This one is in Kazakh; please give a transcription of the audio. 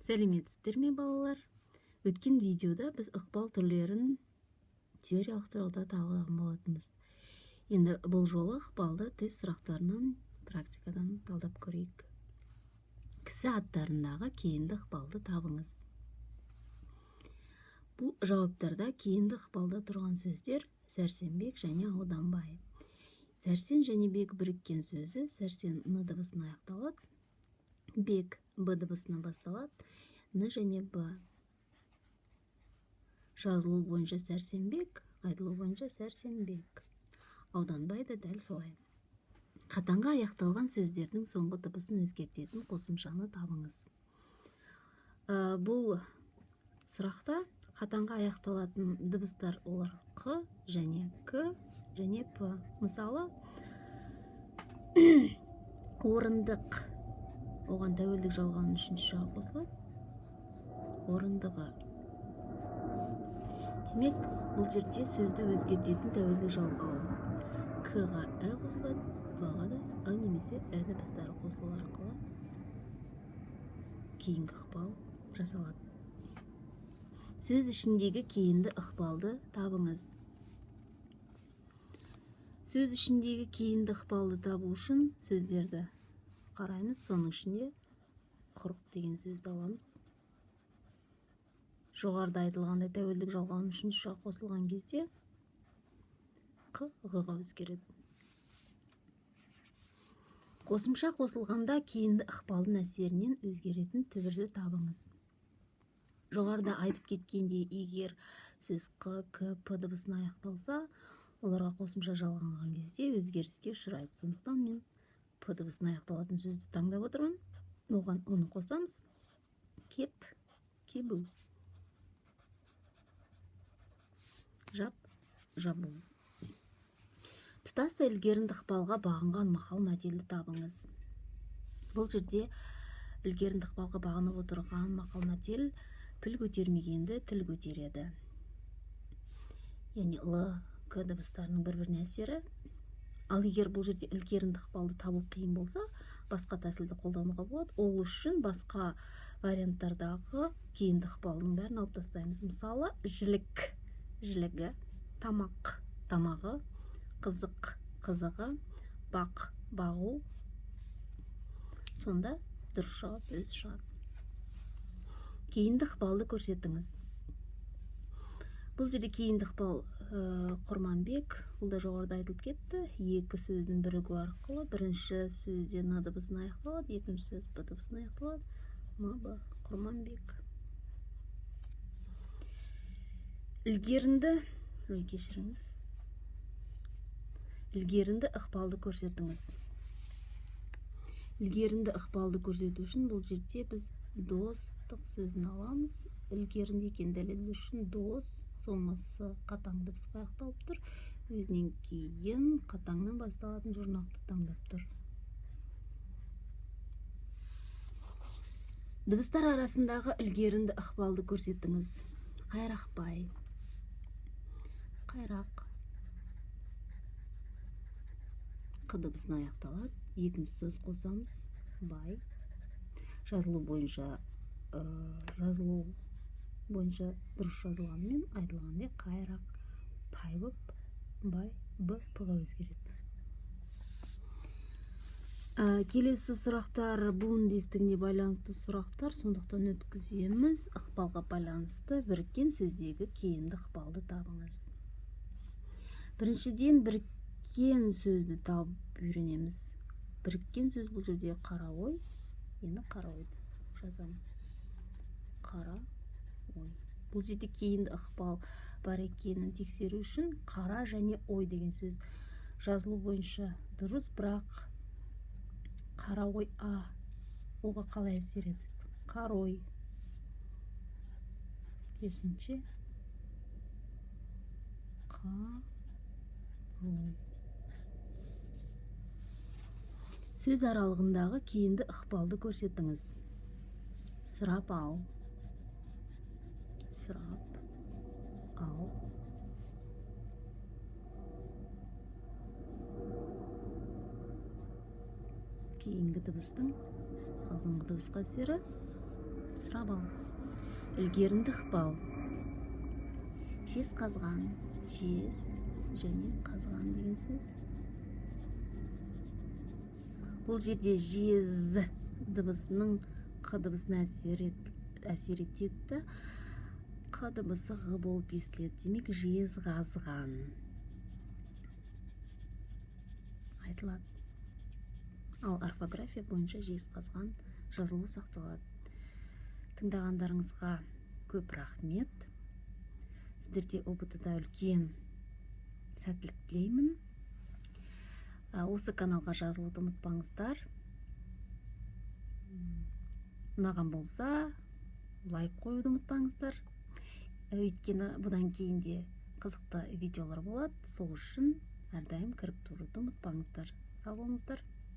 Сәлеметсіздер ме, балалар? Өткен видеода біз ықпал түрлерін теориялық тұрғыда талдаған болатынбыз. Енді бұл жолы ықпалды тест сұрақтарынан практикадан талдап көрейік. Кісі аттарындағы кейінді ықпалды табыңыз. Бұл жауаптарда кейінді ықпалда тұрған сөздер Сәрсенбек және Ауданбай. Сәрсен және Бек біріккен сөзі Сәрсен Н дыбысына аяқталады, Бек Б дыбысына басталады, Н және Б. Жазылу бойынша Сәрсенбек, айтылу бойынша Сәрсенбек. Ауданбай да дәл солай. Қатаңға аяқталған сөздердің соңғы дыбысын өзгертетін қосымшаны табыңыз. Бұл сұрақта қатаңға аяқталатын дыбыстар олар Қ және К және П. Мысалы, орындық, оған тәуелдік жалғауының үшінші жағы қосылады. Орындығы. Демек, бұл жерде сөзді өзгертетін тәуелдік жалғау К-ға Ә қосылады, П-ға да Ы немесе Ә дыбыстары қосылу арқылы кейінгі ықпал жасалады. Сөз ішіндегі кейінді ықпалды табыңыз. Сөз ішіндегі кейінді ықпалды табу үшін сөздерді қараймыз, соның ішінде құрық деген сөзді аламыз. Жоғарыда айтылғандай тәуелдік жалғауының үшінші жағы қосылған кезде Қ Ғ-ға өзгереді. Қосымша қосылғанда кейінді ықпалдың әсерінен өзгеретін түбірді табыңыз. Жоғарыда айтып кеткендей, егер сөз Қ, К, П дыбысына аяқталса, оларға қосымша жалғанған кезде өзгеріске ұшырайды. Сондықтан мен П дыбысына аяқталатын сөзді таңдап отырмын. Оған оны қосамыз. Кеп, кебу. Жап, жабу. Тұтас ілгерінді ықпалға бағынған мақал мәтелді табыңыз. Бұл жерде ілгерінді ықпалға бағынып отырған мақал мәтел піл көтермегенді тіл көтереді. Яғни Л, К дыбыстарының бір-біріне әсері. Ал егер бұл жерде ілгерінді ықпалды табу қиын болса, басқа тәсілді қолдануға болады. Ол үшін басқа варианттардағы кейінді ықпалдың бәрін алып тастаймыз. Мысалы, жілік, жілігі, тамақ, тамағы, қызық, қызығы, бақ, бағу. Сонда дұрыс жауап өзі шығады. Кейінді ықпалды көрсетіңіз. Бұл жерде кейінді ықпал Құрманбек, бұл да жоғарыда айтылып кетті. Екі сөздің бірігуі арқылы бірінші сөзде Н дыбысына аяқталады, екінші сөз Б дыбысына аяқталады. М, Б, Құрманбек. Ілгерінді, ой, кешіріңіз. Ілгерінді ықпалды көрсетіңіз. Ілгерінді ықпалды көрсету үшін бұл жерде біз достық сөзін аламыз. Ілгерінді екенін дәлелдеу үшін дос соңы с қатаң дыбысқа аяқталып тұр. Өзінен кейін қатаңнан басталатын жұрнақты таңдап тұр. Дыбыстар арасындағы ілгерінді ықпалды көрсетіңіз. Қайрақбай. Қайрақ. Қ дыбысына аяқталады. Екінші сөз қосамыз. Бай. Жазылу бойынша дұрыс жазылғанымен айтылғандай қайрақ пай боп бай б п-ға өзгереді. Келесі сұрақтар буын дестігіне байланысты сұрақтар, сондықтан өткіземіз. Ықпалға байланысты біріккен сөздегі кейінді ықпалды табыңыз. Біріншіден біріккен сөзді тауып үйренеміз. Біріккен сөз бұл жерде қара ой. Енді қара ойды жазамын. Қара ой. Бұл жерде кейінді ықпал бар екенін тексеру үшін қара және ой деген сөз жазылу бойынша дұрыс, бірақ қара ой а оға қалай әсер етеді? Қарой. Керісінше қарой. Сөз аралығындағы кейінді ықпалды көрсетіңіз. Сұрап ал. Сұрап ал. Кейінгі дыбыстың алдыңғы дыбысқа әсері. Сұрап ал. Ілгерінді ықпал. Жезқазған, жез және қазған деген сөз. Бұл жерде жез дыбысының қ дыбысына әсер етеді. Қ дыбысы ғ болып естіледі. Демек, жезқазған айтылады. Ал орфография бойынша жезқазған жазылуы сақталады. Тыңдағандарыңызға көп рахмет. Сіздерде ҰБТ-да үлкен сәттілік тілеймін. Осы каналға жазылуды ұмытпаңыздар. Ұнаған болса, лайк қоюды ұмытпаңыздар. Өйткені бұдан кейін де қызықты видеолар болады. Сол үшін әрдайым кіріп тұруды ұмытпаңыздар. Сау болыңыздар.